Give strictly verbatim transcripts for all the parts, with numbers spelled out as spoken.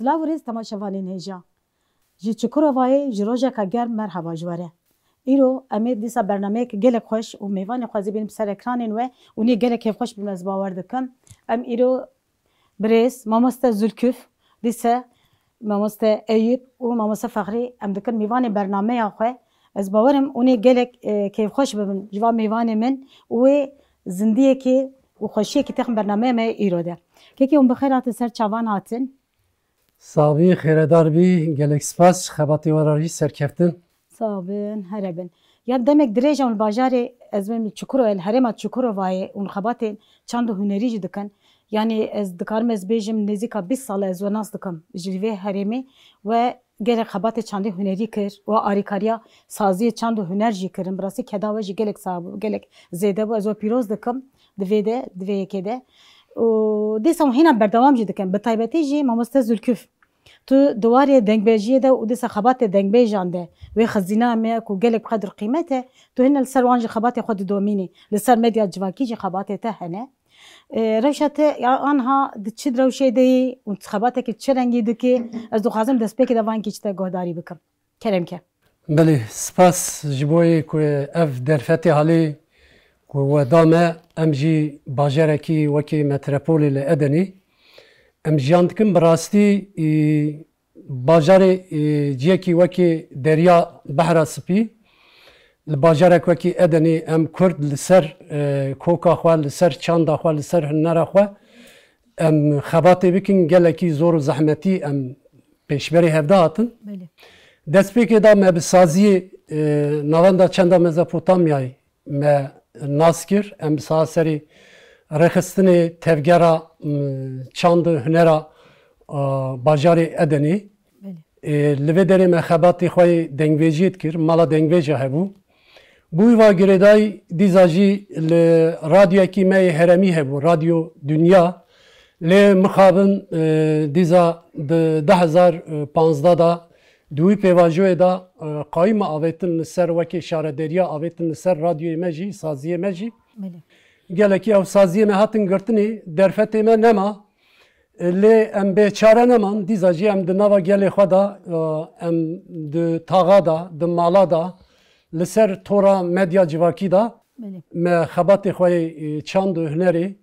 Silav û rêz temaşevanên hêja. Ji Çukurovayê ji rojeka germ merhaba ji we re. Îro em ê dîsa bernameyek gelek xweş û mêvanê xwe zî bînin bi ser ekranên we û nê gelek kêfxweş bîn ez bawer dikim. Em îro birêz mamoste Zulkuf, dîse mamoste Eyûp û mamoste Fexrî em dikin mêvanê bernameya xwe. Ez bawerim û nê gelek, e, kêfxweş bibin ji van mêvanê min û wê zindiyekê û xweşiyekê têxin bernameya me îro de. Kekê hûn bi xêr hatin ser çavan hatin. Sax bî, xêredar bî, gelek spas, xebatê we re jî serkeftin. Sax bin, here bin. Ya demek dirêj e hûn li bajarê, ez bêm li Çukuro, li herêma Çukurovayê hûn xebatên çand û hunerî jî dikin. Yanî ez dikarim ez bêjim nêzîka bîst sal e ez we nas dikim ji vê herêmê we gelek xebatê çandê hunerî kir, we arîkariya saziyê çand û huner jî kirin. Bi rastî keda we jî gelek sax bû, gelek zêde bû. Ez we pîroz dikim di vê de, di vê yekê de. Û dîsa hûn hîna berdewam jî dikin. Bi taybetî jî mamoste Zulkuf. Tu di warê dengbêjiyê de û dîsa xebatê dengbêjan de wê xizîna me ku gelek bi qedir qîmet e, tu hîna li ser wan jî xebatê xwe didomînî. Li ser medya civakî jî xebatê te hene. E, rewşa te ya anha di çi rewşê de yî û xebatekî çi rengî dikî? Ez dixwazim destpêkê de van kî ji te guhdarî bikim. Kerem ke. Belê, spas ji bo yê ku ev derfetê halê ku we da me, em jî bajarekî wekî metropolê li Edenê em jiyan dikin. Bi rastî, î, bajarê, î, ciyekî wekî derya Behra Spî, li bajarek wekî Edenê em Kurd li ser, e, koka xwe, li ser çanda xwe, li ser hunera xwe em xebatê bikin, gelekî zor û zehmetî em pêşberê hevde hatin. Belê. Destpêkê de me bi saziyê, e, navenda çanda Mezopotamyayê me nas kir. Em bi saha serê rêxistinê tevgera, m, çand û hunera, e, bajarê Edenê. Belê. E, li vê derê me xebatê xwe yê dengbêjiyê dikir, mala dengbêja hebû. Bû va girêdayî dîza jî li radyoyekî me yê herêmî hebû, Radyo Dinya. Lê mixabin, e, dîza di du hezar û panzdeh de di wî pêvajoyê de, e, qayîma avêtin li ser wekî şarederiya avêtin li ser radyoyê me jî, saziyê me jî. Belê. Gelekî ew saziyê me hatin girtinê, derfetê me nema. Lê em bê çare neman, dîza jî em di nava gelê xwe de, e, em di taxa de, di mala de, li ser tora medya civakî de Belê. me xebatê xwe yê, e, çand û hunerê,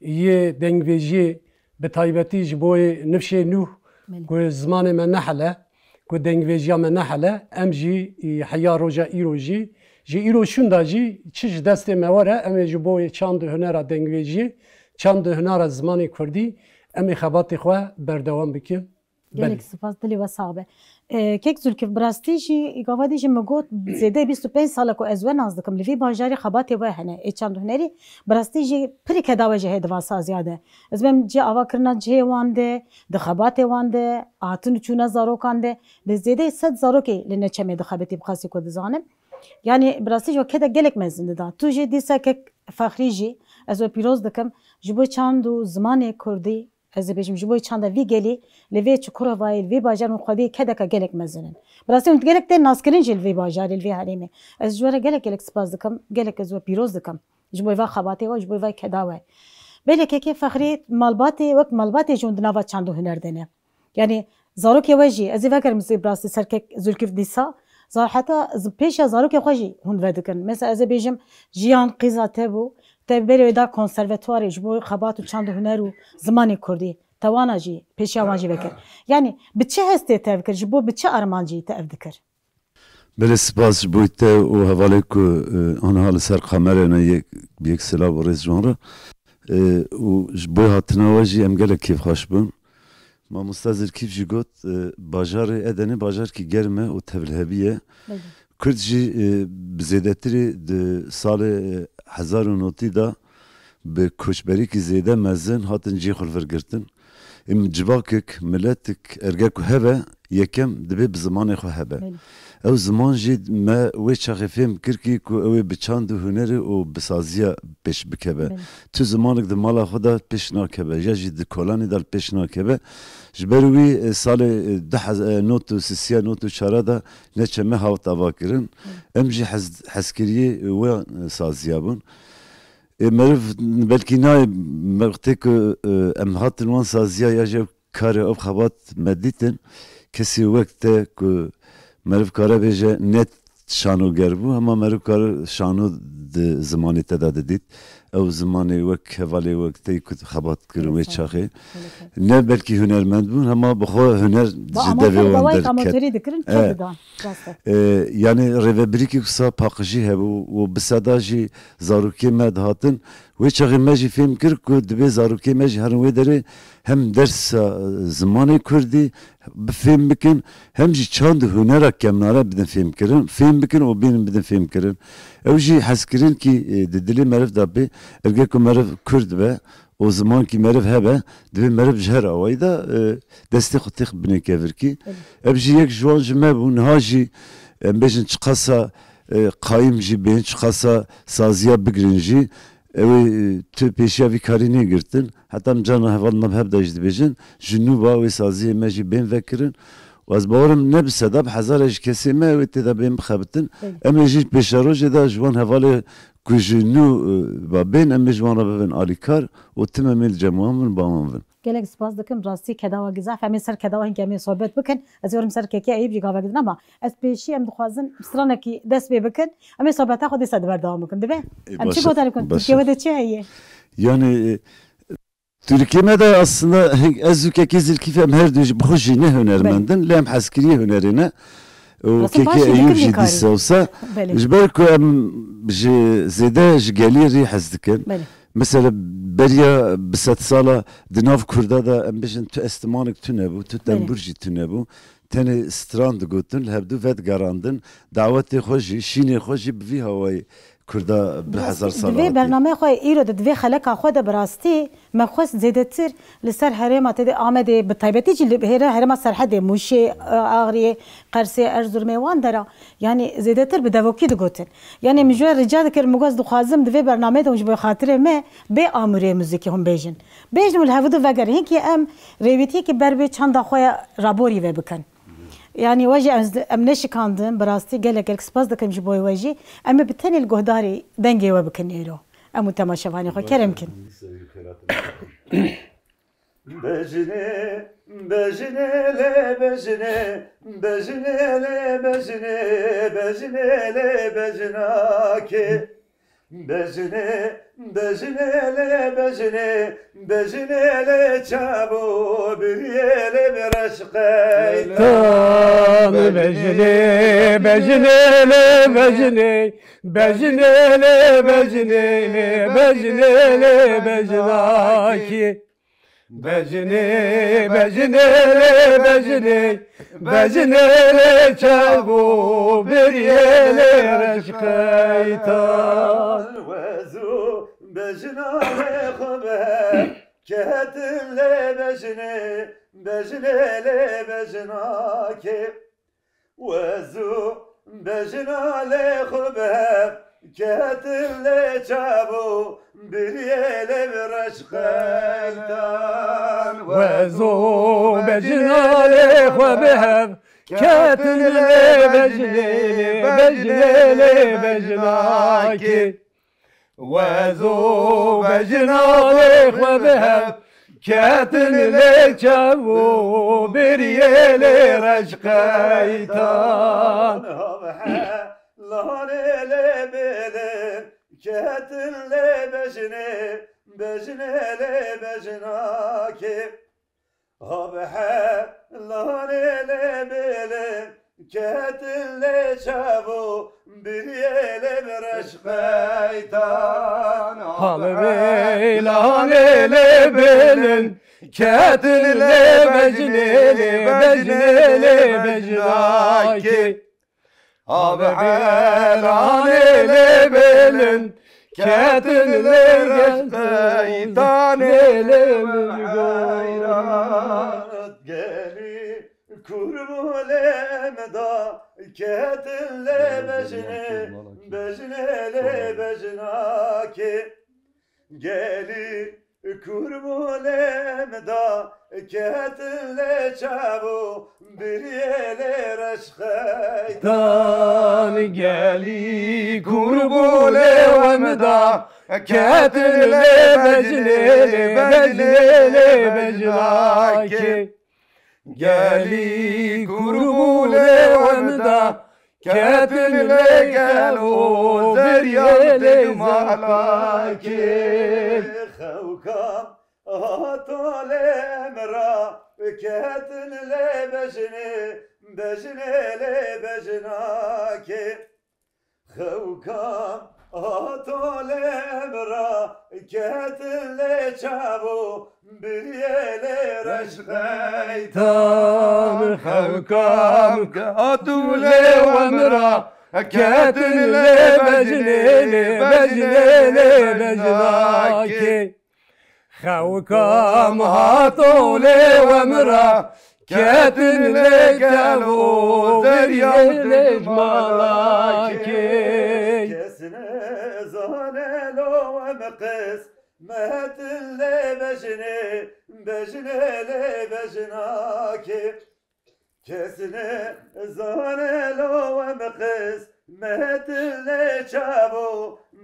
yê dengbêjiyê, bi taybetî ji bo yê nifşê nû Belê. ku zimanê me nehele, ku dengbêjiya me nehele, em jî, î, heya roja îro jî, ji îro şûnda jî çi ji destê me were, em ê ji bo yê çand û hunera dengbêjiyê, çand û hunera zimanê kurdî, em ê xebatê xwe berdewam bikin. Gelek Belê. spas, dilê we sax be. E, kek Zulkif, bi rastî jî, gava dî jî min got, zêdeyê bîst û pênc sal e ku ez we nas dikim, li vî bajarî xebatê we hene, ê çand û hunerî, bi rastî jî pirî keda we jî heye di van saziya de. Ez bêm cê avakirina cihê wan de, di xebatê wan de, hatin û çûna zarokan de, bi zêdeyê sed zarokê li Neçemê dixebitî bi qasî ku dizanim. Yanî bi rastî jî we keda gelek mezin dida. Tu jî dîsa kek Fexrî jî ez we pîroz dikim. Ji bo çand û zimanê kurdî, ez ê bêjim, ji bo çanda vî gelî li vê Çukurovayê, li vê bajarê hûn xwediyê kedeka gelek mezin in. Bi rastî hûn gelek tên naskirin jî li vê bajarê, li vê herêmê. Ez ji we re gelek gelek spas dikim, gelek ez we pîroz dikim. Ji bo va xebatê we, ji bo va keda we. Belê kekê Fexrî malbatê, wek malbatê jî hûn di nava çand û huner de ne. Yanî zarokê we jî, ez ê vegerim zê bi rastî ser kek Zulkif dîsa, zar heta z-, pêşiya zarokê xwe jî hûn vedikin. Mesela ez ê bêjim jiyan qîza te bû, te berê wê da konservatuarê ji bo xebat û çand û huner û zimanê kurdî. Te wana jî pêşiya wan jî vekir. Yanî bi çi hestê te ev kir, ji bo bi çi armancî te ev dikir? Belê spas ji bo te û hevalê ku, e, aniha li ser kamerê ne yek, bi yek silav û rêz ji wan re. E, û ji bo hatina we jî em gelek kêfxweş bûn. Mamosta Zilkîf jî got, e, bajarê Edenê bajarkî germ e û tevlihevî ye. Belê. Kurd jî, e, bi zêdetirî di salê, e, hezar û notî de bi koçberîkî zêde mezin hatin cihê xwe li vir girtin. Ê civakek, miletik, erge ku hebe, yekem dibe bi zimanê xwe hebe. Belê. Ew ziman jî me wê çaxê fêm kir kî ku ew ê bi çand û hunerê û bi saziya pêş bikeve. Belê. Tu zimanek di mala xwe de pêş nakeve, ya jî di kolanê de li pêş nakeve. Ji ber wî, e, salê, e, du hezar, e, not û sisiya not û çara de Neçeme hat avakirin. Belê. Em jî hez-, hezkiriyê wê, e, saziya bûn. Ê meriv belkî nayê wextê ku, e, em hatin wan saziya ya jî ew karê ew xebat me dîtin. Kesî wek te ku meriv kare bêje ne şanoger bû, hema meriv kare şano di zimanê te de didît. Ew zimanê wek hevalê wek te ku xebat kirin wê çaxê. Ne belkî hunermend bûn, hema bi xwe huner ji devê wan derket. Amatörî dikirin, kê didan. Rast e. E, yani rêvebirîkî wisa paqijî hebû û bi seda jî zarokê me dihatin. Wê çaxê me jî fêm kir ku divê zarokê me jî herin wê derê hem dersa, e, zimanê kurdî bi fêm bikin, hem jî çand û hunera kevnare bidin fêm kirin, fêm bikin û bînin bidin fêm kirin. Ew jî hezkirin kî, e, di dilê meriv de bê, erge ku meriv kurd be û zimankî meriv hebe, divê meriv ji her awayî de, e, destê xwe têx binê kevirkî. Ev jî yek ji wan ji me bû. Niha jî em bêjin çiqasa, e, qayîm jî bên, çiqasa saziya bigirin jî, ew ê, e, tu pêşiya vî karî nêgirtin. Heta em carna hevalina bi hev de jî dibêjin, ji nû ba wê saziyê me jî bên vekirin. Û ez bawerim ne bi seda, bi hezare ji kesê me wê tê de bên bixebitin. Belê. Em ê jî pêşerojê de ji wan hevalê ku ji nû, e, ba bên, em ê ji wan re bibin alîkar û tim em ê li cem wan bin, ba wan bin. Gelek spas dikim, rastî keda we gizaf. Em ê ser keda we hinkî em ê sohbet bikin. Ez ê werim ser kekê Eyûb jî gavek din, ama ez pêşî em dixwazin stranekî dest pê bikin. Em ê sohbeta xwe dîsa di berdewam bikin. Dibe? Ê, em çi gotarî bikin? Tirkiye we de çi heye? Yani, e, Tirkiye me de aslında ez û kekê Zilkîf em her du jî bi xwe jî ne hunermend in, lê em hezkiriyê hunerê ne. Û kekê Eyûb jî dîsa wisa. Belê. Ji ber ku em ji zêde ji gelî rî hez dikin. Belê. Mesela beriya bi sed sala di nav Kurda de em bêjin tu estimanik tune bû, tu tembûr jî tune bû. Tenê stran digotin, li hevdû vedigerandin, dawetê xwe jî, şînê xwe jî bi vî hawayî Kurda bi hezar sala hatî. Di vê bernameyê xwe îro de, di vê xeleka xwe de bi rastî me xwest zêdetir li ser herêma tê de Amedê, bi taybetî jî li hêre-, herêma Serhedê, Mûşê, Axriyê, Qersê, Erzurumê, wan dera, yanî zêdetir bi devokî digotin. Yanî min ji we rica dikir, min got, ez dixwazim di vê bernameyê de hûn ji bo xatirê me bê amûrê muzîkê hûn bêjin. Bêjin û li hevdu vegerin. Hinkî em rêwîtiyekî ber bê çanda xwe ya raborî ve bikin. Yanî we jî em, em neşikandin, bi rastî gelek gelek spas dikim ji bo we jî. Em ê bi tenê li guhdarî dengê we bikin îro. Em û temaşevanê xwe kerem kin. Bejinê, bejinê lê bejinê, bejinê lê bejinê, bejinê lê bejinakê. Bejinê, bejinê lê bejinê, bejinê lê çavo biriyê lê bi reşqeytan. Bejinê, bejinê lê bejinê, bejinê lê bejinê, bejinê lê bejinakî. Bejinê, bejinê lê bejinê, bejinê lê çavo biriyê lê reşqeytan. Wezu bejina lê xwe be, ketin lê bejinê, bejinê lê bejinakê. Wezu bejina lê xwe bi hev, ketin lê çavo, biriyê lê bi reşqeytan. Wezu bejina lê xwe bi hev, ketin lê bejinê, bejinê lê bejinakê. Wezo bejina lê xwe bi hev, ketin lê çev û biriyê lê reşqeytan. Hev he, lanê lê bilind, ketin lê bejinê, bejinê lê bejinakê. Hev he, lanê lê bilind, ketin lê çevo, biriyê lê bi reşqeytan. Hev he, lanê lê bilind, ketin lê bejinê, bejinê lê bejinakê. Hev he, lanê lê bilind, ketin lê reşqeytanê lê bejinakê. Gelî kurmulê em da, ketin lê bejinê, bejinê lê bejinakê. Gelî Kurbolê em da ketin lê çavo, biriyê lê reşxey. Dan gelî kurbolê em da ketin lê bejnê, lê bejnê, lê bejnakê. Gelî kurbolê em da ketin lê gelo, zeriyê lê malakê. Xewkam hato lê em ra, ketin lê bejnê, bejnê lê bejnakê. Xewkam hato lê em ra, ketin lê çavo, biriyê lê reşxey. Dan xewkam hato lê em ra, ketin lê bejnê, lê bejnê, lê bejnakê. Xewkam hato lê em ra, ketin lê gelo, zeriyê lê malakê. Kes nezane lo em qismetin lê bejnê, bejnê lê bejnakê. Kes nezane lo em qismetin lê çavo,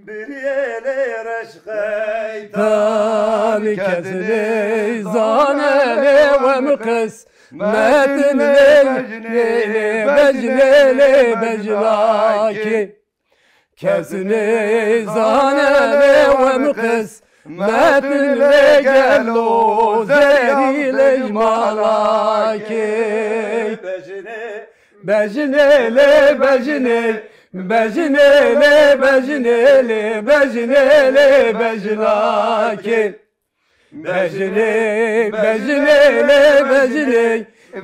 biriyê lê reşxey. Dan kes nezane lê em qismetin lê bejnê, lê bejnê, lê bejnakê. Kes nezane lê em qismetin lê gelo, zerî lê malakê. Bejnê, bejnê lê bejnê, bejnê lê bejnê, lê bejnê lê bejnakê. Bejnê, bejnê lê bejnê,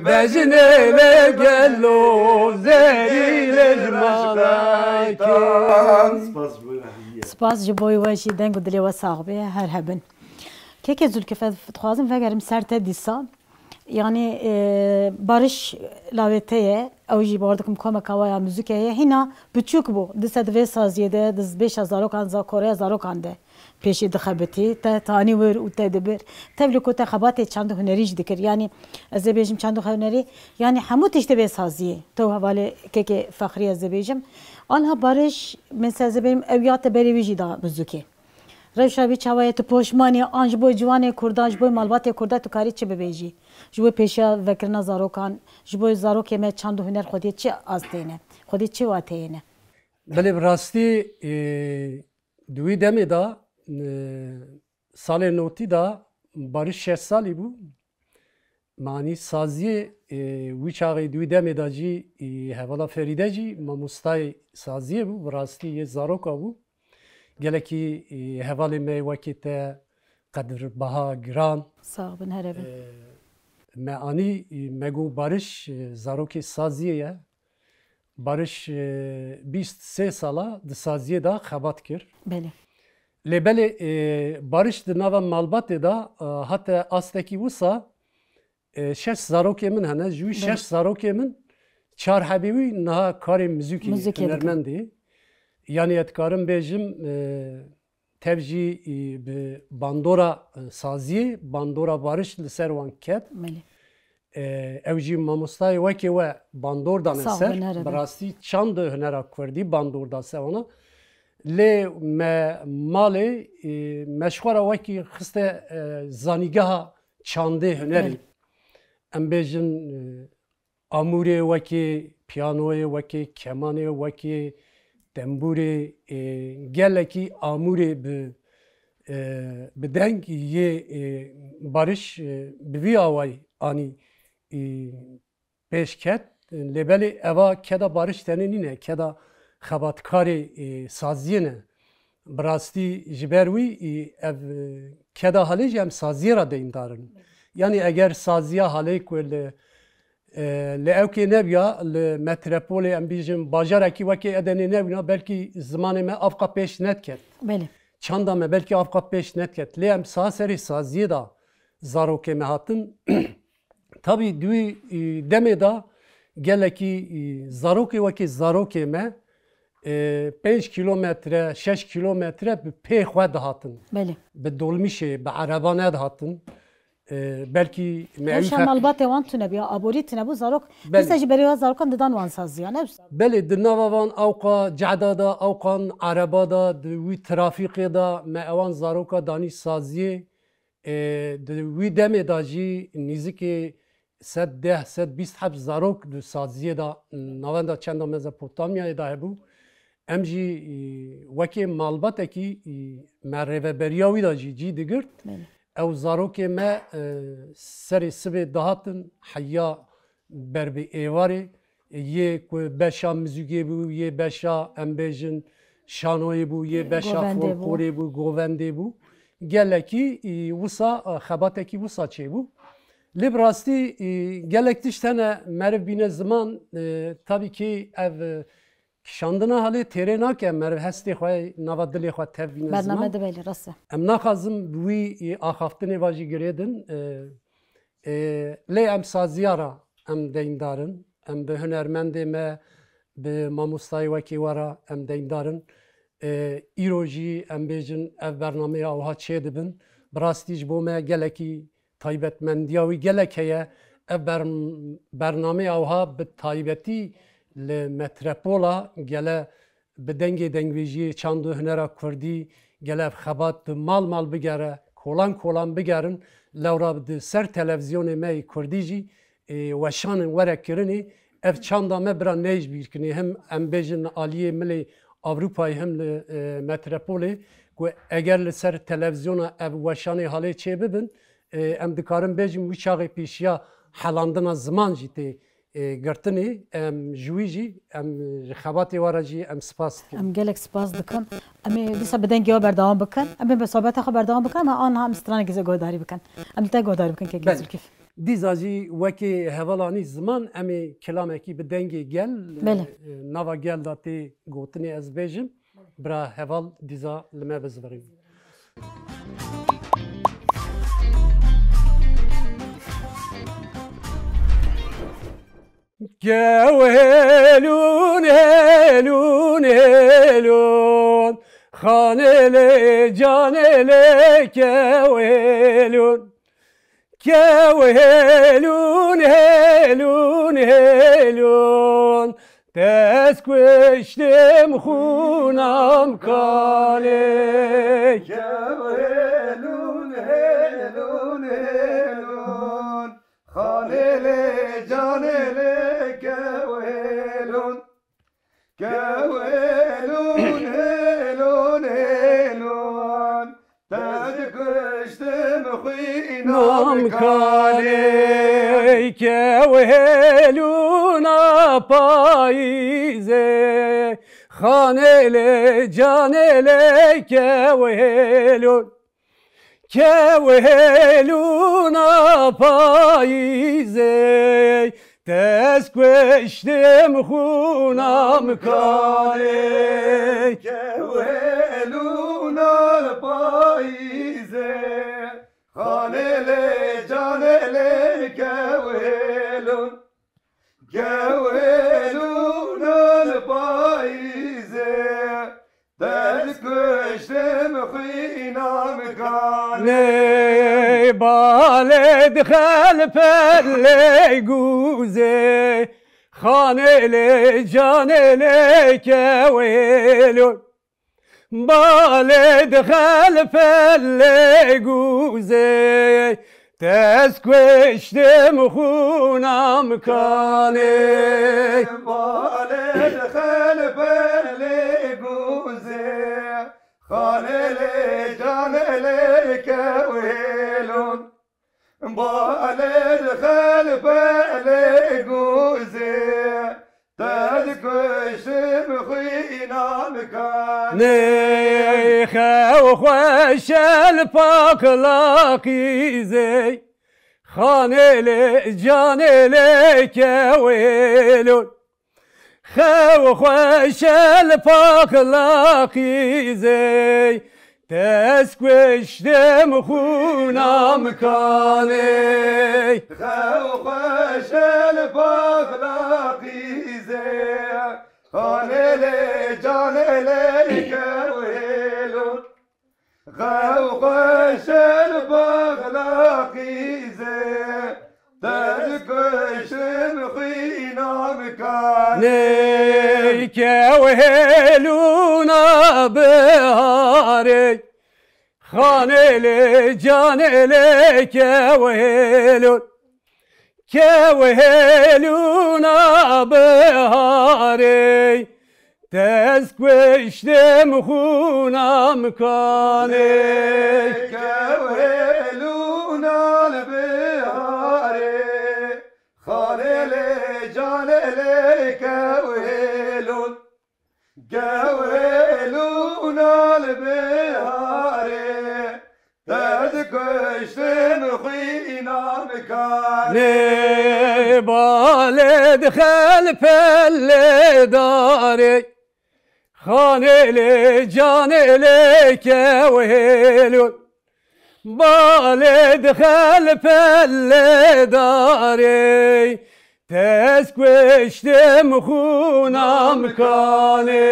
bejnê lê gelo, zerî lê malakê. Spas ji bo we hediye. Spas ji bo we jî, deng û dilê we sax be, her hebin. Keke Zülküf, ez dixwazim vegerim ser te dîsa. Yanî, e, Barış lawê te ye, ew jî bawer dikim komeka we ya muzîkê ye. Hîna piçûk bû, dise di vê saziyê de, di bêşa zarokan, za-, koreya zarokan de pêşî dixebitî. Te tanî wir û te dibir. Tevlî ku te xebatê çand û hunerî jî dikir. Yanî, ez ê bêjim çand û hunerî, yanî hemû tiştê vê saziyê. Te û hevalê kekê Fexrî ez ê bêjim. Anha Barış, mesela ez ê bêjim, ew ya te berê wî jî da muzîkê. Rewşa wî çawa ye, tu poşman î, an ji bo ciwanê Kurdan, ji bo malbatê Kurda tu karî çi bibêjî? Ji bo pêşiya vekirina zarokan, ji bo zarokê me çand û huner xwediyê çi astê ne? Xwediyê çi wateyê ne? Belê, bi rastî, e, di wî demê de, e, salê notî de Barış şeş salî bû. Manî saziyê, e, wî çaxê di wî demê de jî, e, hevala Ferîde jî mamostayê saziyê bû. Bi rastî yê zaroka bû. Gelekî, e, hevalê me wekî te qedirbaha giran. Sax bin, here bin. E, me anî, e, me got Barış, e, zarokê saziyê ye. Barış, e, bîst sê sala di saziyê de xebat kir. Belê. Lê belê, e, Barış di nava malbatê de, e, hate astekî wisa, e, şeş zarokê min hene. Ji wî Belê. şeş zarokê min çar hebî wî niha karê muzîkê, Muzîkê dikin. hunermendê. Yanî ez dikarim bêjim, e, tev jî, e, bi bandora, e, saziyê, bandora Barış li ser wan ket. Belê. E, ew jî mamostayê wekî we bandor dane Sax ser. bin, here Bi bin. rastî çand û hunera kurdî bandor da ser wana. Lê me malê, e, me ji xwe re wekî xiste, e, zanîgeha çandê hunerî. Belê. Em bêjin, e, amûrê wekî piyanoyê, wekî kemanê, wekî tembûrê, e, gelekî amûrê bi, e, bi deng yê, e, Barış, e, bi vî awayî anî, e, pêş ket. Lê belê eva keda Barış tenê nîne, keda xebatkarê, e, saziyê ne. Bi rastî ji ber wî, e, ev, e, keda halê jî em saziyê re deyndar in. Yanî eger saziya halê ku li, e, li ewkê nebiya, li metropolê, em bêjin bajarekî wekî Edenê nebûna, belkî zimanê me avqa pêş nediket. Belê. Çanda me belkî avqa pêş nediket. Lê em saha serê saziyê de zarokê me hatin. Tabî di wî, e, demê de gelekî, e, zarokê wekî zarokê me, e, pênc kîlometre, şeş kîlometre bi pê xwe dihatin. Belê. Bi dolmîşê, bi ereba nedihatin. E, belkî me Her ew şe fe- malbatê wan tune biya, aborî tune bû, zarok Belê. Dîsa jî berê zarokan didan wan saziya, ne? Belê, di nava van awqa cehda da, awqan ereba da, di wî trafîqê da me ewan zaroka danî saziyê. E, di wî demê de jî nîzikê sed deh, sed bîst heb zarok di saziyê de navenda çenda Mezopotamyayê de hebû. Em jî, e, wekê malbatekî, e, me rêveberiya wî de jî cî digirt. Belê. Ew zarokê me, e, serê sibê dihatin heya ber bi êvarê, yê ku beşa muzîkê bû, yê beşa, em bêjin, şanoyê bû, yê beşa Govendê bû. Folklorê bû, govendê bû. Gelekî, e, wisa, e, xebatekî wisa çêbû. Lê bi rastî, e, gelek tişt hene meriv bîne ziman, e, tabî kî ev, e, kişandina halê têrê nake, meriv hestê xwe, nava dilê xwe tev bîne ziman. Bername dibelê, rast e. Em naxwazim bi wî, e, axaftinê ve jî girêdin, e, Ê, lê em saziya re em deyndar in, em bi hunermendê me, bi mamostayê wekî we re em deyndar in. Ê, îro jî em bêjin ev bernameya wiha çêdibin. Bi rastî ji bo me gelekî taybetmendiya wî gelek heye. Ev bern-, bernameya wiha bi taybetî li metrepola gele bi dengê dengbêjiyê çand û hunera kurdî gele ev xebat bi mal mal bigere, kolan kolan bigerin, lewra di ser televîzyonê me yê kurdî jî, ê, weşanin were kirinê, ev çanda me bira neyê ji bîr kinê. Him em bêjin li aliyê milê Ewropayê, him li, e, metropolê, ku eger li ser televîzyona ev weşanê halê çê bibin, e, em dikarin bêjin wî çaxê pêşiya helandina ziman jî tê e, girtinê, em ji wî jî, em ji xebatê we re jî em spas dikin. Em gelek spas dikin. Em ê dîsa bi dengê we berdewam bikin. Em ê bi sohbeta xwe berdewam bikin, ama anha em stranekî zê guhdarî bikin. Em li te guhdarî bikin, kekê Belê. Zilkîf. Dîsa jî wekî hevalanî ziman, em ê kilamekî bi dengê gel, Belê. e, nava gel de tê gotinê ez bêjim. Bira heval dîsa li me bizvirî. Kew hêlûn, hêlûn, hêlûn, xanê lê canê lê kew hêlûn. Kew hêlûn, hêlûn, hêlûn, te ez kuştim xûna min kanê. Kew hêlûn, hêlûn, hêlûn, xanê lê canê lê kew hêlûn. Kew hêlûn, hêlûn, hêlûn, te ez kuştim xwîna min kanê. Kanê, kew hêlûna payîzê, xanê lê canê lê kew hêlûn. Kew hêlûna payîzê, te ez kuştim xûna min kanê. Kew hêlûna payîzê, xanê lê canê lê kew hêlûn. Gewêlûna li payîzê, te ez kuştim xwîna min kanê. Ney balê dixe li pelê gûzê, xanê lê canê lê kewêlûn. Balê dixe li pelê gûzê, te ez kuştim xûna min kanê. Balê dixe li pelê gûzê, xanê lê canê lê kewêlûn. Balê dixe li pelê gûzê, te ez kuştim xwîna min kanê. Ney xew xweş e li paqlaqîzê, xanê lê canê lê kewêlûn. Xew xweş e li paqlaqîzê, te ez kuştim xûna min kanê. Xew xweş e li paqlaqîzê, Xanê lê canê lê kewêlûn. Xew xweşel baxla qîzê. Te dikuştim xwîna mikanê. Ney kewêlûna biharê. Xanê lê canê lê kewêlûn. Kewêlûna biharê. Te ez kuştim xûna mikanê. Kewêlûna li biharê. Xanê lê canê lê kewêlûn. Gewêlûna li biharê, te dikuştin xwîna mikanê. Nê balê dixel pelê darê, xanê lê canê lê kewêlûn. Balê dixel pelê darê, te ez kuştim xûna mikanê.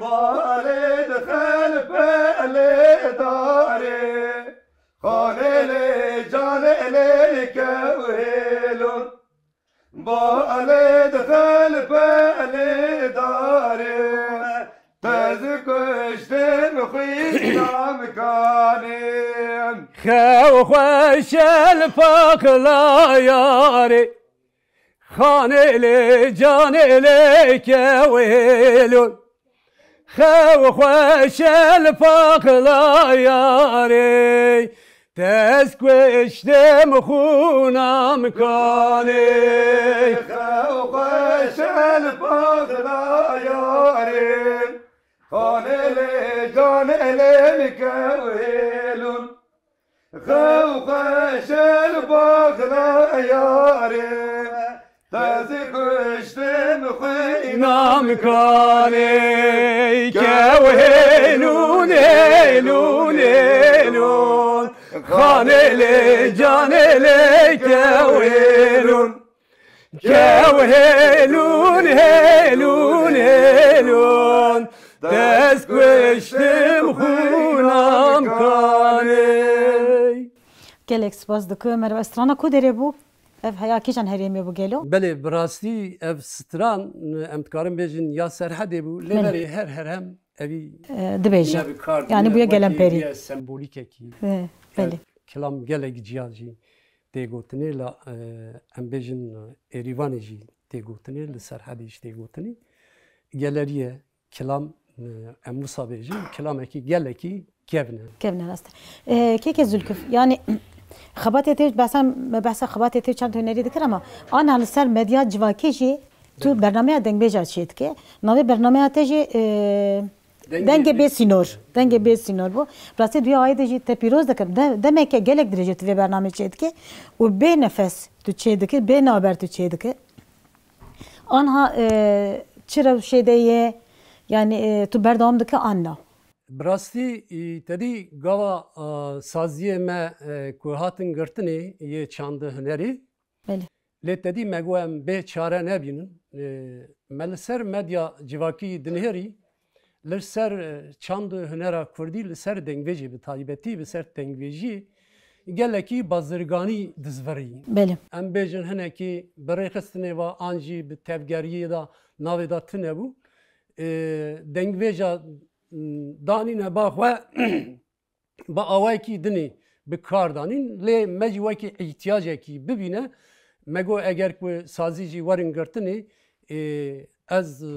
Balê dixel pelê darê, xanê lê canê lê kewêlûn. Balê dixel pelê darê, te ez kuştim xwîna mikanê. Xew xweşel paqla yarê, xanê lê canê lê kewêlûn. Xew xweşel paqla yarê, te ez kuştim xûna mikanê. Xew xweşel paqla yarê, xanê lê canê lê kewêlûn. Xew xweşel baxla yarê, te ez kuştim xwîna mikanê. Kewêlûn, hêlûn, hêlûn, xanê lê canê lê kewêlûn. Kewêlûn, hêlûn, hêlûn, te ez kuştim xûna mikanê. Gelek spas dikim. Merhaba, strana ku derê bû? Ev heya kîjan herêmê bû gelo? Belê, bi rastî ev stran, em dikarin bêjin ya Serhedê bû, lê Belê. berê her herem evî E, dibêje. Yanî bûye wekî, gelemperî. Bûye sembolîkekî. E, Ev belê. kilam gelek ciya jî tê gotinê, la, e, em bêjin, e, Êrîvanê jî tê gotinê, li Serhedê jî tê gotinê. Geleriye, kilam, e, em wisa bêjin, kilamekî gelekî kevn e. Kevn e, rast e. E, kêkê Zülküf, yanî xebatê te, behsa, me behsa xebatê te çend hunerî dikir ama ana li ser medya civakî jî tu Belê. bernameya dengbêja çêdike. Navê bernameya te jî, e, Dengê Dengê bê- bê sînor. Dengê bê sînor bû. Rastî duya ayê de jî te pîroz dikim. De-, demeke gelek dirêj e tu vê bernamê çêdike û bê nefes tu çêdike, bê naber tu çêdike. Anha, e, çi rewşê de ye? Yanî, e, tu berdewam dike an na? Bi rastî, e, te dî gava, e, saziyê me, e, ku hatin girtinê yê çand û hunerî, Belê. Lê te dî me got em bê çare nebînin. Ê, me li ser medya civakî dinihêrî, li ser, e, çand û hunera kurdî, li ser dengvêjê bi taybetî, bi ser dengvêjiyê gelekî bazirganî dizvirî. Belê. Em bêjin hinekî bi rêxistinê ve an jî bi tevgeriyê de navê de tune bû. Ê, dengvêja, m, danîne ba xwe bi awayekî dinê bi kar danîn, lê me jî wekî îhtiyacekî bibîne, me got eger ku sazî jî werin girtinê, ê, ez, e,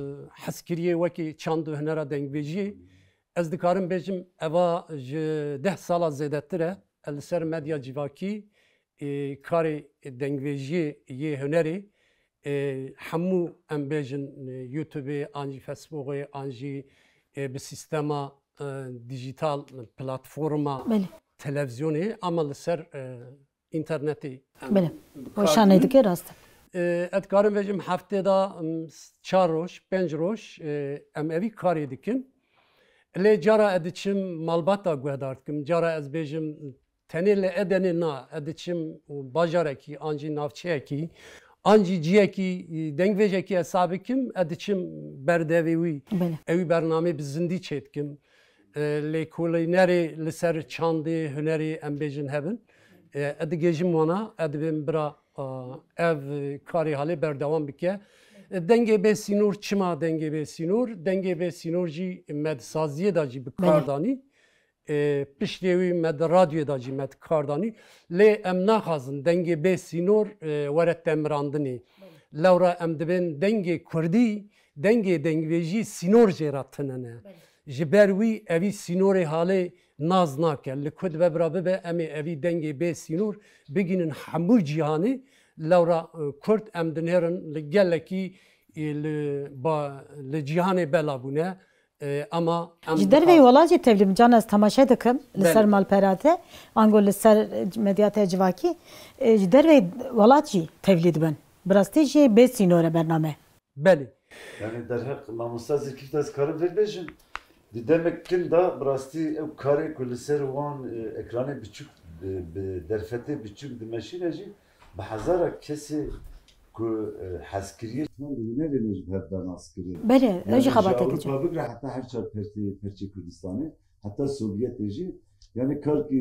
hezkiriyê wekî çand û hunera dengbêjiyê, ez dikarim bêjim eva ji deh sala zêdetir e, ez li ser medya civakî, ê, karê dengbêjiyê yê hunerê, ê, hemû em bêjin, e, YouTube-ê, an jî Facebookê, an jî, e, bi sîstema, e, dîjîtal, platforma Belê. televîzyonê, ama li ser, e, înternetê em Belê. bi kar Weşanê dînin. dike rast e. E, ez dikarim bêjim heftê de, em, çar roj, pênc roj, e, em evî karê dikin. Lê cara ez diçim malbata guhdar dikim, cara ez bêjim tenê li Edenê na, ez diçim bajarekî an jî navçeyekî, An jî ciyekî, e, dengvêjekî hesab bikim, ez diçim berdevê wî. Belê. Ew bernamê bi zindî çêdikim. E, lêkolînerê li ser çandê, hunerê, em bêjin hebin. E, ez digêjim wana, ez dibêm bira, a, ev karê halê berdewam bike. E, dengê bê sînor, çima dengê bê sînor? Dengê bê sînor jî me di saziyê de jî bi kar Belê. danî. E, piştê wî me di radyoyê de jî me di kar danî. Lê em naxwazin dengê bê sînor, e, were temirandinê. Lewra em dibên dengê kurdî, dengê dengvêjî sînor jê re tune ne. Ji ber wî evî sînorê halê nas nake. Li ku dibe bira bibe, em ê evî dengê bê sînor bigînin hemû cîhanê. Lewra, e, kurd em dinêrin li gelekî, e, li ba-, li cîhanê bela bûne. E, ama em Ji derveyî dixwazin welat jî tevlî bin. Can, ez temaşe dikim li Belê. ser malperate, ango li ser, e, medya te civakî. E, ji derveyî welat jî tevlî dibin. Bi rastî jî bê sînor e bername. Belê. Yani derheq mamosta Zilkîf de ez karim vê bêjim. Di demek kin de bi rastî ew karê ku li ser wan, e, ekranê biçûk, e, bi derfetê biçûk dimeşîne jî, bi hezara kesê ku, e, hezkiriyê çend hûnerê ne ji hev de nas kirin. Belê, ew jî Yani ji xebateke Ewropa çi. bigre heta her çar perçê, perçê Kurdistanê, heta Sovyetê jî, yani karkî,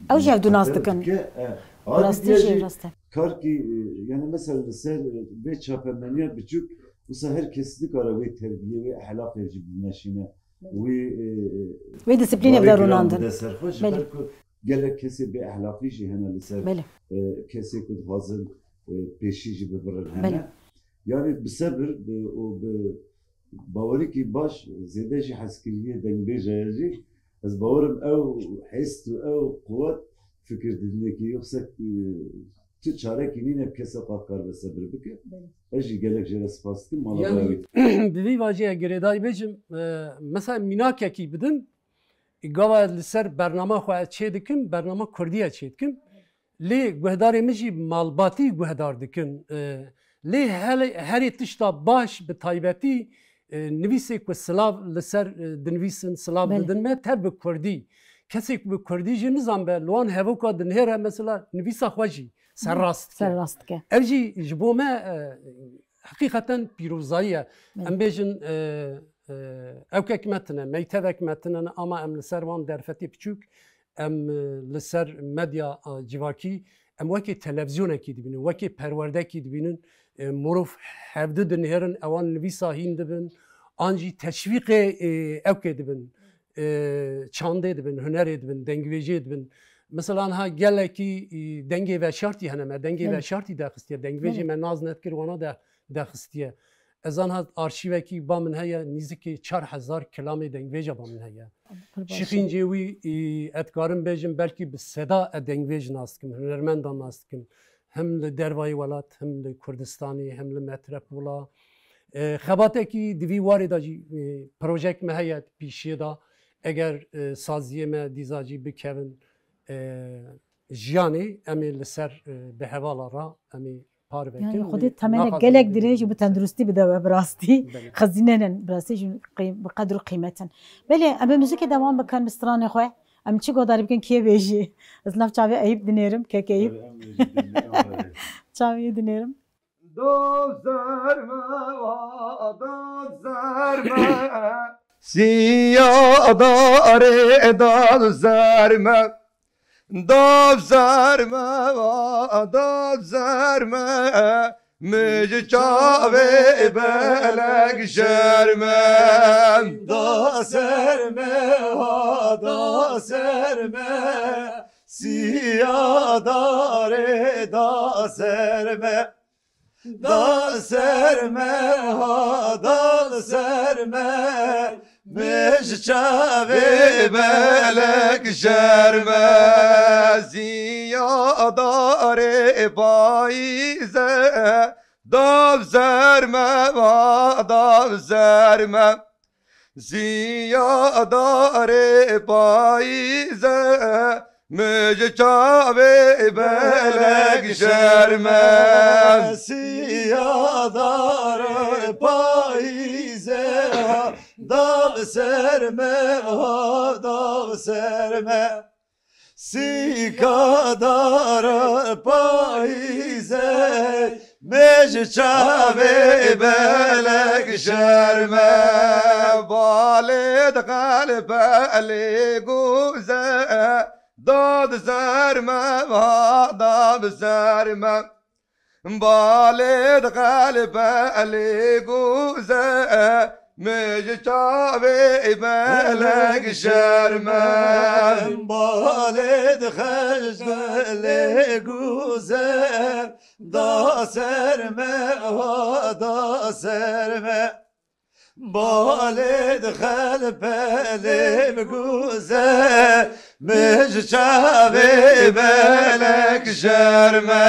e, Ew jî ev du nas heta dikin. dike, e, Rastî adidiye jî jî rast e. karkî, e, yani mesela li ser, e, vê çapemeniya biçûk, wisa her kes nikare wê terbiyê, wê ehlaqê jî bimeşîne. Wê, e, Wê disiplînê bide bavekiran rûnandin. bide ser xwe, ji Belê. ber ku gelek kesê bê ehlaqî jî hene li ser, Belê. e, kesê ku dixwazin, e, pêşî jî bibirin hene. Belê. Yani bi sebir, bi, û bi bawerîkî baş, zêde jî hezkiriyê dengbêje ye jî. Ez bawerim ew hêst û ew quwet fikir didinekî, yoxsa, e, tu çarekî nîne kesê xwe kar be sebir bike. Belê. Ez jî gelek jê re spas dikim, mala Yanî, bi vî vajî girêdayî bêjim, e, mesela mînakekî bidin, gava ez li ser bernama xwe ez çê dikim, bernama kurdî ez çê dikim. Lê guhdarê min jî malbatî guhdar dikin. E, lê hele-, herê tişta baş bi taybetî, e, nivîsê ku silav li ser, e, dinivîsin, silav Belê. didin me, tev bi kurdî. Kesê ku bi kurdî jî nizan be, li wan hevoka dinihêre mesela nivîsa xwe jî serrast dike. Serrast dike. Ev jî ji bo me, e, heqîqeten pîrozayî ye. Belê. Em bêjin, e, e, ewkek me tine, meytevek me tine ne, ama em li ser wan derfetê piçûk, em, e, li ser medya, e, civakî, em wekî televîzyonekî dibînin, wekî perwerdekî dibînin. E, mirov hevdu dinihêrin, ewan nivîsa hîn dibin, an jî teşwîqê, e, ewkê dibin. E, çandê dibin, hunerê dibin, dengvêjê dibin. Mesela niha gelekî, e, dengê veşartî hene me, dengê Belê. veşartî daxistiye, dengvêjê Belê. me naz nedikir wana de daxistiye. Ez anha arşîvekî ba min heye, nîzikî çar hezar kilamê dengvêja ba min heye. Pir baş e. Şixîncê wî, e, ez dikarim bêjim, belkî bi seda ez dengvêj nas dikim, hunermendan nas dikim. Hem li dervayî welat, hem li Kurdistanê, hem li metrepola. E, xebatekî di vî warê de jî, e, projek me heye pîşiyê de. Eger, e, saziyê me dîza jî bikevin, e, jiyanê, em ê li ser, e, bi hevala re, em ê par vekin. Yani Xwedê Lê temene naxwazin gelek dirêj û bi tenduristî bide we bi rastî. Belê. Xezîne ne bi rastî jî qî-, bi qedr û qîmet in. Belê, em ê muzikê dewam bikin bi stranê xwe. Em çi godarî bikin kê bêjî? Ez nav çavê Eyüp dinêrim, kek Eyüp. Belê, em ê jî dinêrin, belê. Çavê dinêrim. Dov zer me, wa dov zer me. Siya darê dov zer me. Dov zer me, wa dov zer me, min ji çavê belek jer me. Da ser me, wa da ser me, siya darê da ser me. Da ser me, ha da ser me, min ji çavê belek jer me. Ziya darê payîze, dav zer me, va dav zer me. Ziya darê payîze, min ji çavê belek jer me. Ziya darê payîze, dav ser me, ha dav ser me. Sîka darê payîze, Bêj çavê belek şerme. Balê dixelpe lê guze, dad serme, va dad serme. Balê dixelpe lê guze, bêj çavê belek şerme. Balê dixelpe lê guze, da serme, va da serme. Balê dixelpe lê guze, bêj çavê belek şerme.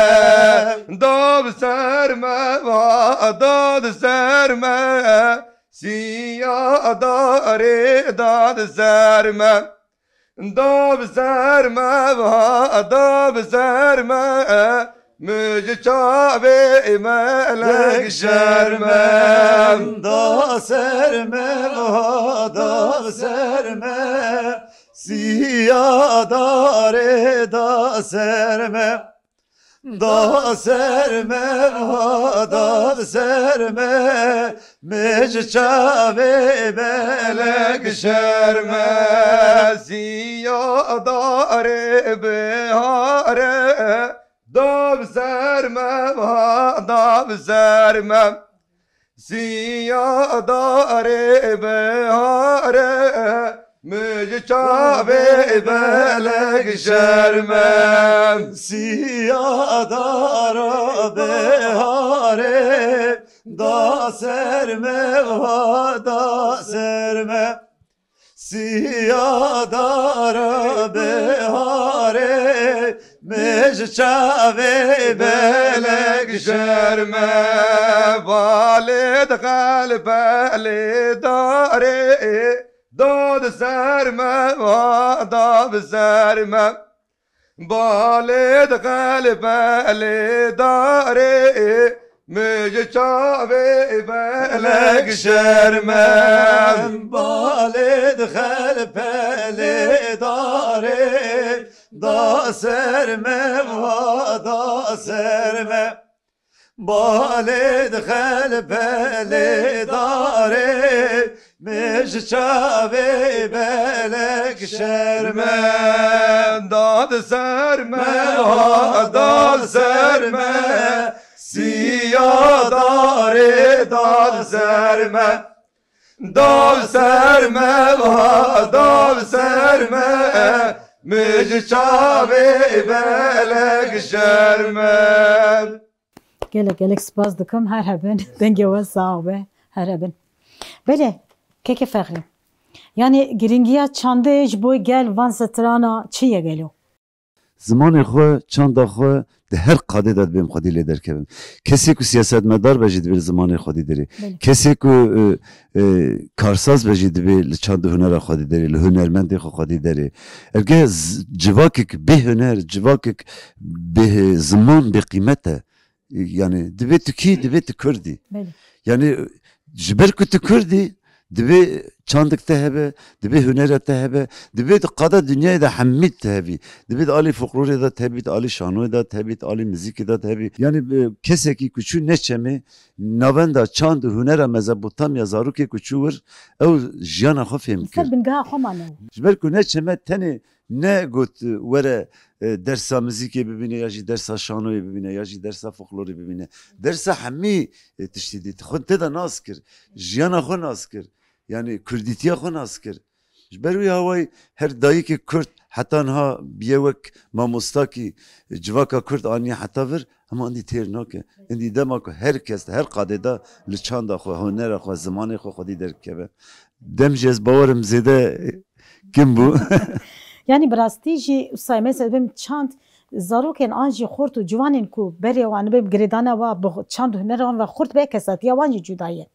Da serme, va da serme, siya darê da serme. Da serme, va da serme, bêj çavê belek şerme. Da serme, va da serme, siya darê da serme. Da serme, va da serme, bêj çavê belek şerme. Siya darê bihare, da serme, va da serme. Siya darê bihare, bêj çavê belek şerme. Siya dara bihare, da serme, va da serme. Siya dara bihare, bêj çavê belek şerme. Balê dixelpe lê darê, da serme, va da serme. Balê dixelpe lê darê, bêj çavê belek şerme. Balê dixelpe lê darê, da serme, va da serme. Balê dixelpe lê darê, bêj çavê belek şerme. Da serme, va da serme, siya darê da serme. Da serme, va da serme, bêj çavê belek şerme. Gelek gelek spas dikim, her hebin. Dengê we sax be, her hebin. Belê, keke Fexrî. Yani girîngiya çandê ji bo gel van strana çi ye gelo? Zimanê xwe, çanda xwe di her qadê de dibê em xwedî lê derkevin. Kesê ku siyasetmedar be jî dibê li zimanê xwedî derê. Belê. Kesê ku, e, e, karsaz be jî dibê li çand û hunera xwedî derê, li hunermendê xwe xwedî derê. Erge z-, civakek bê huner, civakek bê ziman, bê qîmet e. Yani divê tu kî, divê tu Kurd î. Belê. Yani ji ber ku tu Kurd î, divê çandik te hebe, divê hunera te hebe, divê di qada dinyayê de hemî te hebî. Divê di alî folklorê de te hebî, di alî şanoyê de te hebî, di alî muzîkê de te hebî. Yani, e, kesekî ku çû ne çemê, navenda çand û hunera Mezopotamya, zarokê ku çû wir, ew jiyana xwe fêm kir. Li ser bingeha xwe mane. Ji ber ku ne çeme tenê ne got, e, were, e, dersa muzîkê bibîne ya jî dersa şanoyê bibîne ya jî dersa folklorê bibîne. Dersa hemî, e, tiştî dît. Xwe te de nas kir. Jiyana xwe nas kir. Yani kurdîtiya xwe nas kir. Ji ber wî awayî her dayikê kurd heta niha bûye wek mamostakî, e, civaka kurd aniye heta vir, hema endî têr nake. Endî dema ku her kes, her qadê de li çanda xwe, hunera xwe, zimanê xwe xwedî derkeve. Dem jî ez bawerim zêde, e, kim bû. Yani bi rastî jî wisa ye, mesela bim çand zarokên an jî xort û ciwanên ku berê wan bim girêdana wa bi çand û hunera wan ve xurt be, kesatiya wan jî cuda ye.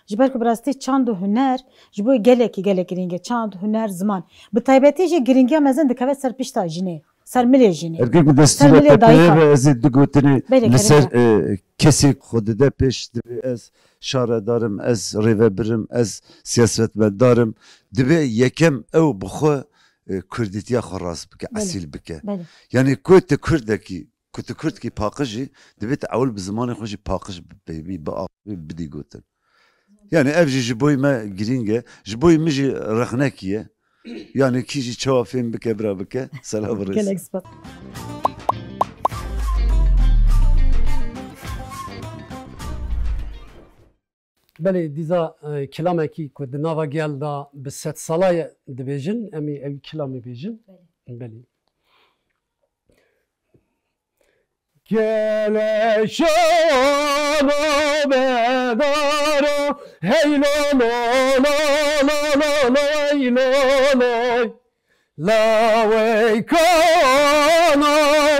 Ji ber ku bi rastî çand û huner ji bo gelekî gelek girîng e. Çand, huner, ziman. Bi taybetî jî girîngiya mezin dikeve ser pişta jinê. Ser milê jinê. Erkek bi destî Ser re milê tepeye dayika. Ve ez ê du gotinê Belê, li ser, kerem e, kesê xwe dide pêş, dibê ez şaredar im, ez rêvebir im, ez siyasetmedar im. Dibê yekem ew bi xwe, e, kurdîtiya xwe rast bike, Belê. Esîl bike. Belê. Yani ku tu kurdekî Ku tu kurdkî paqij î, divê tu ewil bi zimanê xwe jî paqij bipeyivî, biaxivî, bidî gotin. Yani ev jî ji boyî me girîng e, ji boyî min jî rexnekî ye. Yani kî jî çawa fêm bike, bira bike, selav û rêz. Gelek spas. Belê, dîza, e, kilamekî ku di nava gel de bi sedsala ye dibêjin, em ê ew kilamê bêjin. Belê. Belê. Gele şano bedaro, hey lo lo lo lo lo lo, hey lo lo. Lawê kano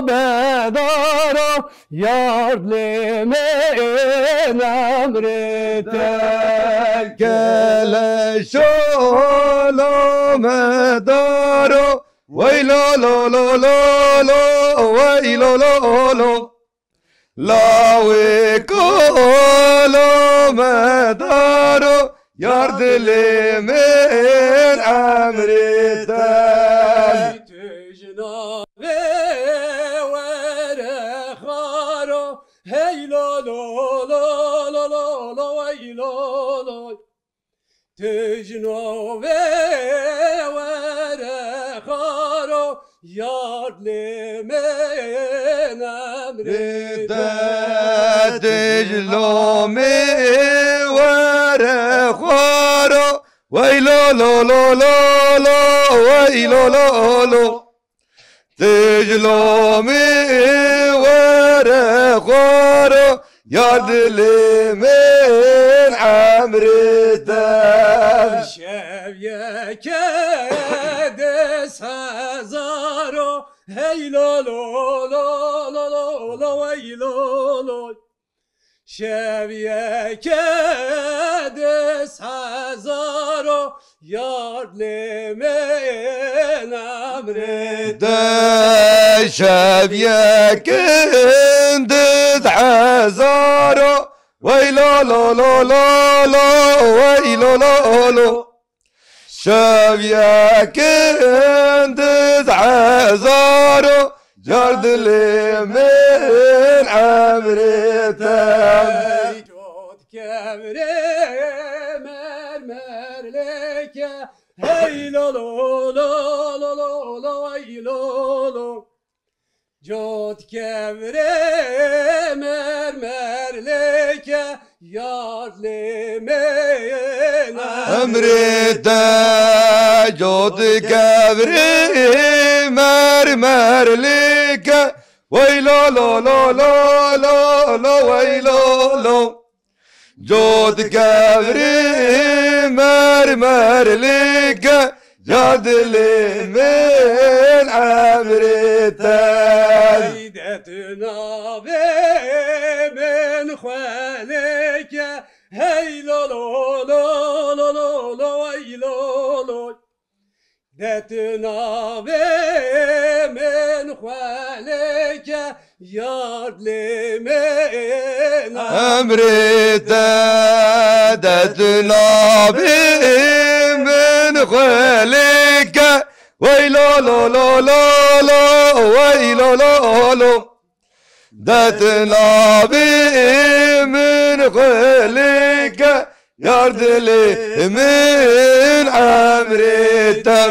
bedaro, yard lê min emrê te. Gele şano bedaro, wey lo lo lo lo lo, wey lo lo lo. Lawê kalo medaro, yar dilê min emrê te. Tu ji navê were xwaro, hey lo lo lo lo lo lo, wey lo lo. Tu ji navê were xwaro, yard lê min emrê te. Tu ji navê were xwaro, wey lo lo lo lo lo, wey lo lo lo. Tu ji lomî were xwaro, yar dilê min emrê te. Şev yeke des hezaro, hey lo lo lo lo lo lo, wey lo lo. Şev yeke des hezaro, yard lê min emrê te. Şev yekin des hezaro, wey lo lo lo lo lo, wey lo lo lo. Şev yekin des hezaro, yar dilê min emrê te. Cot kevrê mermer lêke, hey lo lo lo lo lo lo, hey lo lo. Cot kevrê mermer lêke, yard lê min emrê te. Cot kevrê mermer lêke, wey lo lo lo lo lo lo, wey lo lo. Cot kevrê mermer lêke, yard dilê min emrê te. Hey de tu navê min xwe lêke, hey lo lo lo lo lo lo, wey lo lo. De tu navê min xwe lêke, yard lê min emrê te. De tu navê min xwe lêke, wey lo lo lo lo lo, wey lo lo lo. De tu navê min xwe lêke, yard dilê min emrê te.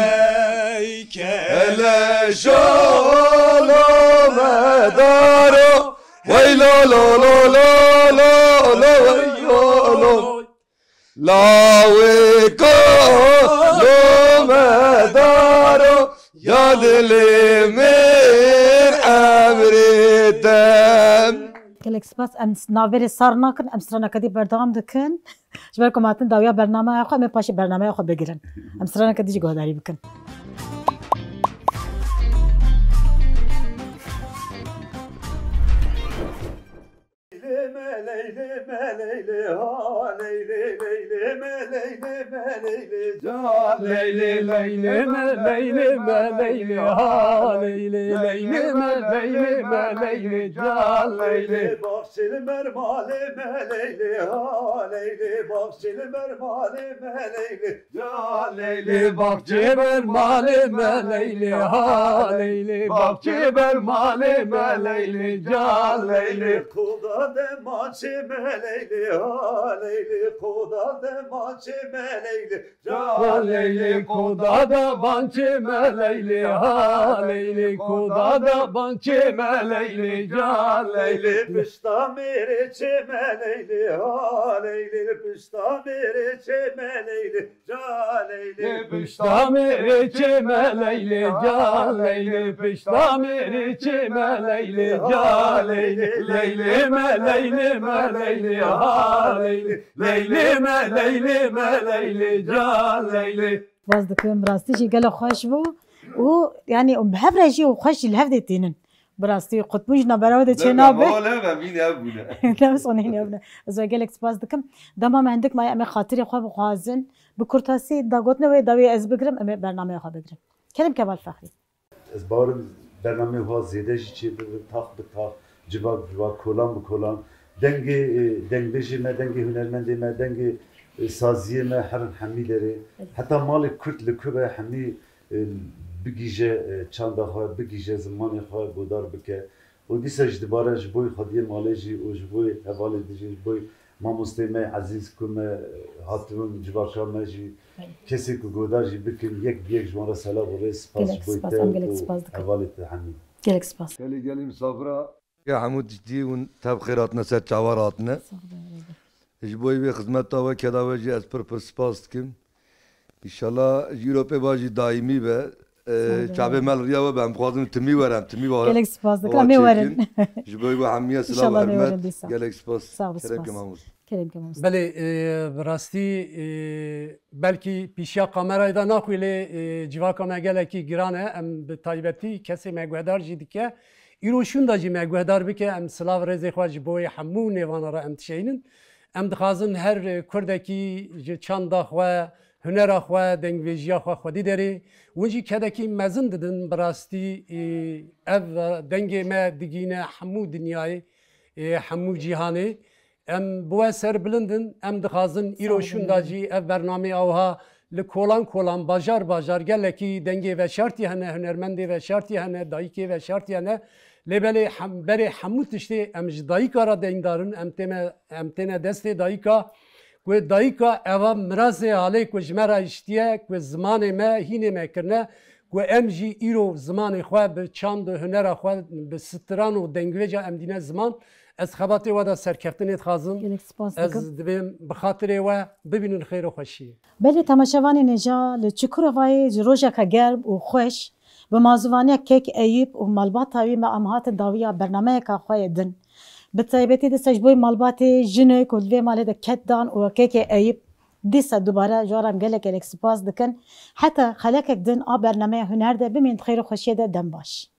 Kele şolo medaro, wey lo lo lo lo lo lo, wey lo lo. Lawê kalo medaro, ya dilê min emrê te. Gelek spas. Em navberê sar nakin, em straneke dî berdewam dikin. Ji ber ku me hatin dawiya bernameya xwe, em ê paşê bernameya xwe bigirin. Em straneke dî jî guhdarî bikin. Me Leylê, me Leylê, ha Leylê, Leylê, me Leylê, me Leylê, ca Leylê, Leylê, me Leylê, me Leylê, ha Leylê, Leylê, me Leylê, me Leylê, ca Leylê. Baxçeli mermalê me Leylê, ha Leylê, baxçeli mermalê me Leylê. Ya Leylê, baxçê ber malê me Leylê, ha Leylê, baxçê ber malê me Leylê, ca Leylê. Koda de maçê me Leylê, ha Leylê, koda de maçê me Leylê, ca Leylê, koda de bançê me Leylê, ha Leylê, koda de bançê me Leylê, ca Leylê. Pişta mêrê çê me Leylê, ha Leylê, pişta mêrê çê me Leylê. Ca Leylê, pişta mêrê çê me Leylê, ca Leylê, pişta mêrê çê me Leylê, ca Leylê, Leylê me Leylê me Leylê, ha Leylê, Leylê me Leylê me Leylê, ca Leylê. Spas dikim, bi rastî jî gelo xweş bû û, yanî, bi hev re jî û xweş jî li hev dê tînin. Bi rastî qutbûn ji navbera we de çênabe. Hol e, em hîn ev bûne. Ne, ez hûn hîn ev ne. Ez we gelek spas dikim. Dema me hindik maye em ê xatirê xwe bixwazin. Bi kurtasî da gotinê wê dawiyê ez bigirim, em ê bernameya xwe bigirin. Kerem Kemal Fexrî. Ez bawerim bernameyê xwe zêde jî çê bibin, tax bi tax, civak bi civak, kolan bi kolan. Dengê, e, dengbêjê me, dengê hunermendê me, dengê, e, saziyê me herin hemî derê. Evet. Heta malê Kurd li ku be hemî e, bigihîje, e, çanda xwe, bigihîje zimanê xwe, godar bike. Û dîsa jî dibare ji bo xwediyê malê jî û ji bo hevalê din jî, ji bo mamosteyê me ezîz ku me, e, hatibûn, civaka me jî, kesê ku godar jî bikin, yek bi yek ji wan re selav û rêz, spas ji bo te û hevalê te hemî. Gelek spas. Gelê gelî misafira. Ya hemû tiştî hûn tev xêr hatine ser çawa re hatine. Ji bo vê xizmeta we, keda we jî ez pir pir spas dikim. Înşallah ji îro pê ve jî daîmî be. Ee, çavê me li riya we be, em dixwazin timî were, em timî wa-, Gelek spas dikim, em ê werin. Ji bo we hemiye silav û hurmet. Gelek spas. Sağ ol, spas. Kerem ke mamoste. Kerem ke mamoste. Belê, e, bi rastî, e, belkî pîşiya kamerayê de naxwî lê, e, civaka me gelekî giran e. Em bi taybetî kesê me guhdar jî dike. Îro şûnda jî me guhdar bike, em silav rêzê xwe ji bo wê hemû nêvana re em dişeynin. Em dixwazin her kurdekî ji çanda xwe, hunera xwe, dengvêjiya xwe xwedî derê. Hûn jî kedekî mezin didin, bi rastî, ê, ev dengê me digîne hemû dinyayê, ê, hemû cîhanê. Em bi we serbilind in, em dixwazin îro şûnda jî ev bernameyê awha li kolan kolan, bajar bajar, gelekî dengê veşartî hene, hunermendê veşartî hene, dayikê veşartî hene. Lê belê hem-, berê hemû tiştê em ji dayika re deyndar in, em têne, em têne destê dayika, ku dayika eva mirazê halê ku ji me re hiştiye, ku zimanê me, hînê me kirine, ku em jî îro zimanê xwe bi çand û hunera xwe, bi stiran û dengvêja em dîne ziman. Ez xebatê we de serkeftinê dixwazim. Gelek spas dikim. Ez dibêm bi xatirê we bibînin xêr û xweşiyê. Belê temaşevanên hêja, li Çukurovayê ji rojeke germ û xweş bi mazûvaniya Kek Eyûp û malbata wî me em hatin dawiya bernameyeka xwe yê din. Bi taybetî dîsa ji bo malbatê jinê ku li vê malê de ket dan û Kekê Eyûp, dîsa dubare ji wan re em gelek gelek spas dikin. Heta xelekek din a bernameya huner de bimînin di xêr û xweşiyê de, dem baş.